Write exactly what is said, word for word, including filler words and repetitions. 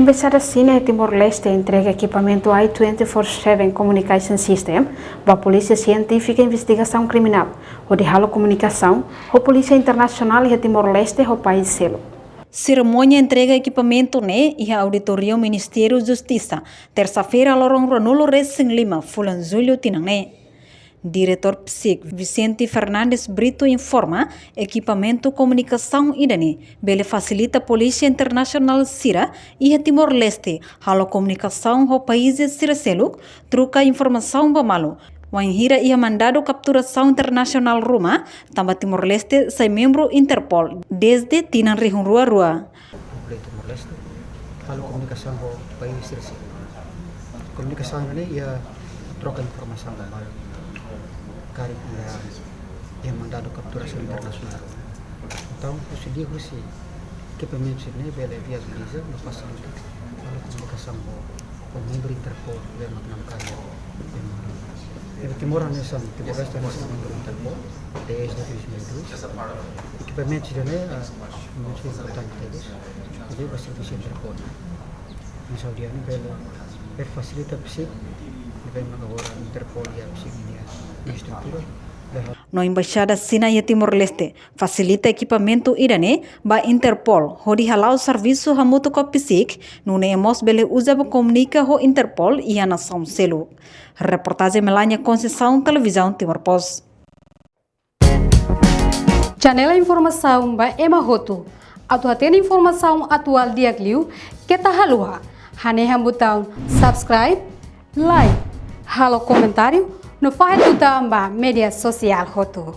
Embaixada Xina iha Timor-Leste entrega ekipamentu I twenty-four seven Communication System ba Polísia Sientífika Investigasaun Kriminál, hodi halo komunikasaun ho polísia internasionál iha Timor-Leste ho país seluk. Serimónia entrega ekipamentu ne'e iha auditóriu Ministériu Justisa, tersa-feira, loron ruanulu resin lima fulan Jullu tinan ne'e. Diretór PSIK, Vicente Fernandes Brito, informa, ekipamentu komunikasaun ida-ne'e bele fasilita polísia internasionál sira iha Timor-Leste halo komunikasaun ho país sira seluk, troka informasaun ba malu, wainhira iha mandadu kapturasaun internasionál ruma, tanba Timor-Leste sai membru Interpol dezde tinan rihun rua rua. Povu Timor-Leste halo komunikasaun ho país sira seluk. Komunikasaun ne'e iha troka informasaun ba malu, karik iha, iha mandadu kapturasaun internasionál. Entaun, husi liuhusi ekipamentu sira-ne'e bele viabiliza no fasilita halo komunikasaun ho, ho membru Interpol, be mak namkari. Iha Timor hanesan, Timor-Leste hanesan membru Interpol dezde dois mil e dois. Ekipamentu sira-ne'e, ah, ekipamentu importante tebes. Entaun, ba servisu Interpol. Entaun, ida-ne'e bele, bele fasilita PSIK, ne'ebé mak agora Interpol iha PSIK nia estrutura. No Embaixada Xina iha Timor-Leste fasilita ekipamentu ida-ne'e ba Interpol, hodi hala'o servisu hamutuk ho PSIK, nune'e mós bele uza ba komunika ho Interpol iha nasaun seluk. Reportajen Melania Conceição, Televizaun Timor Post. Janela informasaun ba ema hotu. Atu hatene informasaun atuál di'ak liu, keta haluha hanehan butaun subscribe, like, halo komentáriu, no fahe tutan ba média sosiál hotu.